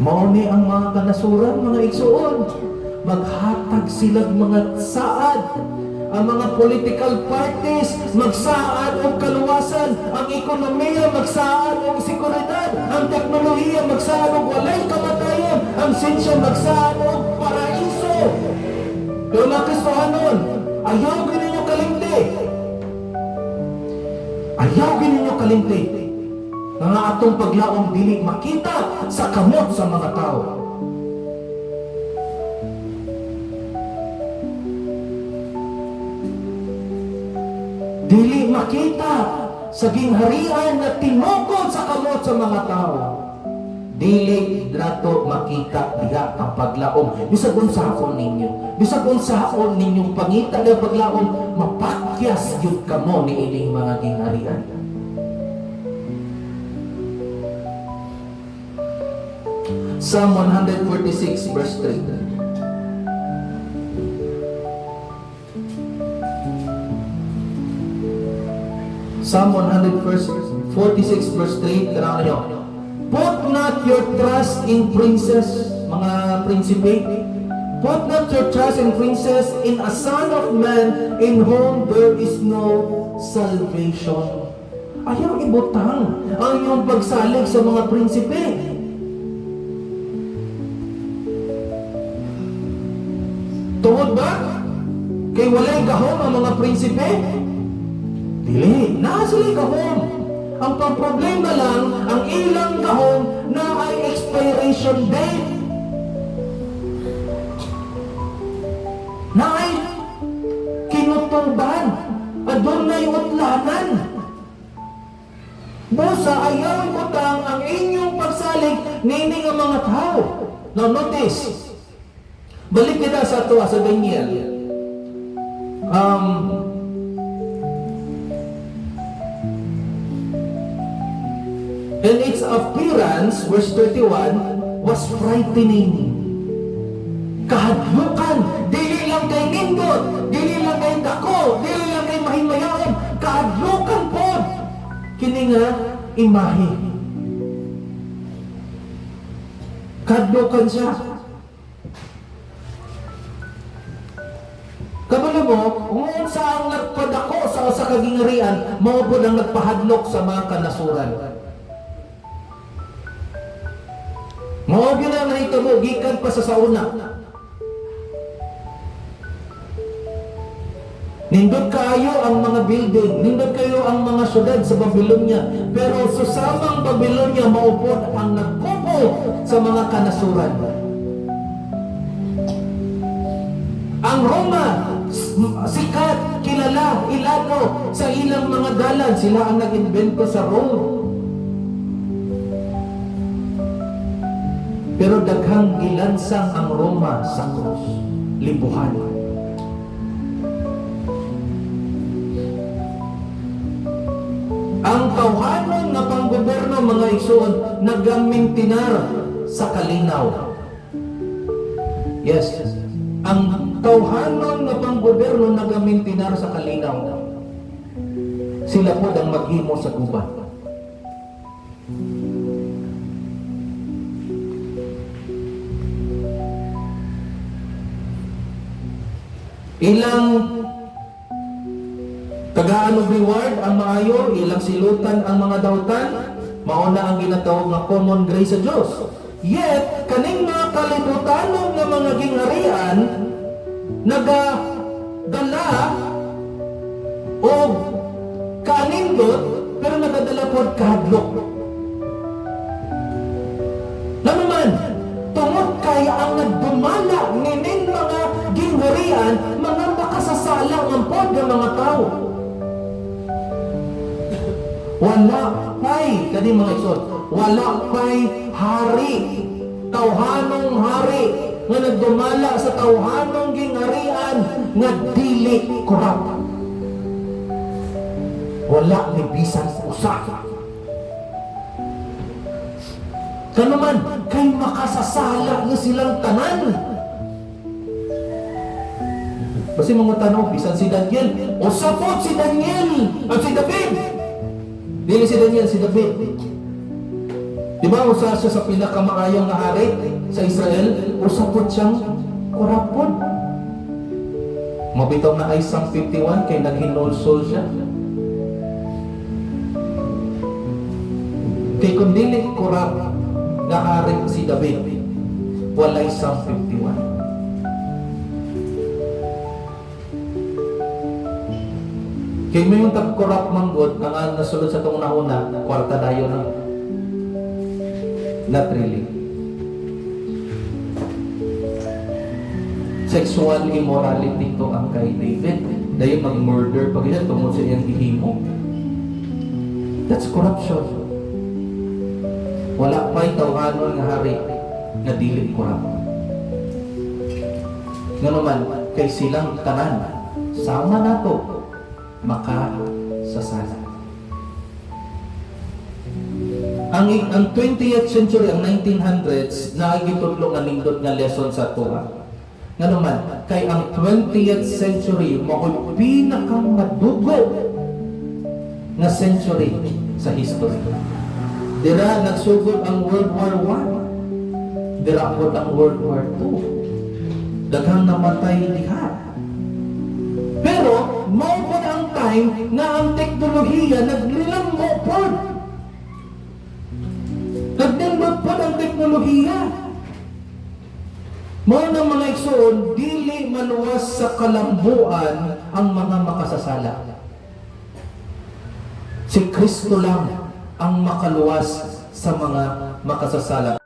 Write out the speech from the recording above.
Mao ni ang mga kanasuran, mga igsuon. Maghatag silag mga saad. Ang mga political parties magsaad og kaluwasan, ang ekonomiya magsaad og seguridad, ang teknolohiya magsaad og walay kamatayon, ang siyensya magsaad og paraiso. Pero mga Kristohanon, ayaw gyud ninyo kalimti. Ayaw gyud ninyo kalimti nga atong paglaom dili makita sa kamot sa mga tao. Dili makita sa gingharian na tinukod sa kamot sa mga tao. Dili nato makita diha ang paglaom. Bisag unsaon ninyo, bisag unsaon ninyong pangita ng paglaom, mapakyas gyud kamo niining mga gingharian. Psalm 146 verse 3. Psalm 146 verse 3, tanaw ninyo. "Put not your trust in princes," mga prinsipe. "Put not your trust in princes, in a son of man in whom there is no salvation." Ayaw ibutang ang iyong pagsalig sa mga prinsipe. Tungod ba kay walay gahom ang mga prinsipe? Dili, naa sila gahom. Ang problema lang, ang ilang gahom naay expiration date. Naay kinutuban. Adunay utlanan. Busa, ayaw ibutang ang inyong pagsalig nini nga mga tao. Now notice, balik kita sa ato sa Daniel. And its appearance, verse 31, was frightening. Kahadlukan, dili lang kay nindot, dili lang kay dako, dili lang kay mahimayaon, kahadlukan pod. Kini nga imahe. Kahadlukan siya. Kabalo mo, kung unsa ang nagpadako sa usa ka gingarian, mao pod ang nagpahadlok sa mga kanasuran. Mao gyud ang nahitabo gikan pa sa sauna. Nindot kaayo ang mga building, nindot kayo ang mga syudad sa Babylonia, pero susamang Babylonia mao pod ang nagkupo sa mga kanasuran. Ang Roma, sikat, kilala, ilado sa ilang mga dalan, sila ang nag-imbento sa road. Pero daghang gilansang ang Roma sa krus, libuhan. Ang tawhanon nga panggoberno, mga igsoon, nagamintinar sa kalinaw. Yes. Ang tawhanon nga panggoberno nagamintinar sa kalinaw. Sila po ang maghimo sa gubat. Ilang tagaan og reward ang maayo, ilang silutan ang mga dautan, mao na ang ginatawag nga common grace sa Dios. Yet, kaning mga kalibutanon nga mga gingharian nagadala og kanindot, pero nagadala pod kahadlok. Ngano man? Tungod kay ang nagdumala nining mga gingharian, mga makasasala man pod nga mga tao. Wala pay, kani mga igsoon, wala pay hari, tawhanong hari nga nagdumala sa tawhanong gingharian nga dili corrupt. Wala ni bisan usa. Kanuman, kay makasasala nga silang tanan. Basi mga tanong, bisan si Daniel, usa pod si Daniel, at si David. Dili si Daniel, si David. Di ba usa siya sa pinakamaayong nga hari sa Israel? Usa pod siyang corrupt pod. Mao bitaw naay Psalm 51 kay naghinulsol siya. Kay kung dili corrupt nga hari si David, walay Psalm 51. Kay may yung tag-corrupt manggod, ang nasulod sa itong nauna, kwarta dayon na. Not really. Sexual immorality to ang kay David. Dayon mag-murder pag yan, tungod sa iyang gihimo. That's corruption. Wala pa'y tawhanon nga hari nga dili corrupt. Nga naman, kay silang tanan, sama nato, makasasala. Ang 20th century, ang 1900s, naagitudlo nga nindot nga lesson sa tuwa. Nga naman, kay ang 20th century, mao'y pinakang madugo nga century sa history. Dira nagsugod ang World War I. Dira pod ang World War II. Daghang namatay diha. Pero mao pod ang time nga ang teknolohiya naglilambo pod. Nagdindot pod ang teknolohiya. Mao nang, mga igsoon, dili maluwas sa kalambuan ang mga makasasala. Si Kristo lang ang makaluwas sa mga makasasala.